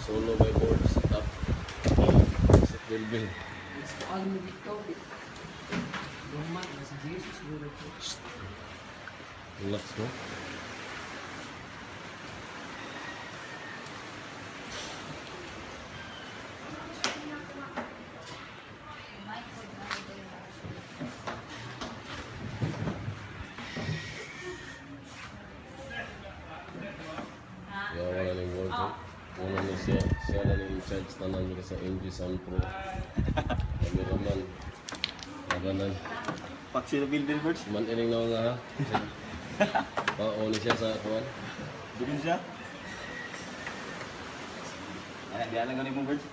Solo by board stop. Sit will be. Ano mo dito? Luma, nasa Jesus siguro ito. Relax mo. Yeah, wala ning board. Eh. Una ni siya, siya na ning in charge tanan mi sa MG Sound Pro. Cameraman. Labanan. Pak sila building first. Man ining na nga ha. Paon siya sa kuan. Bilin siya. Anak, di alam ka ni mong birds.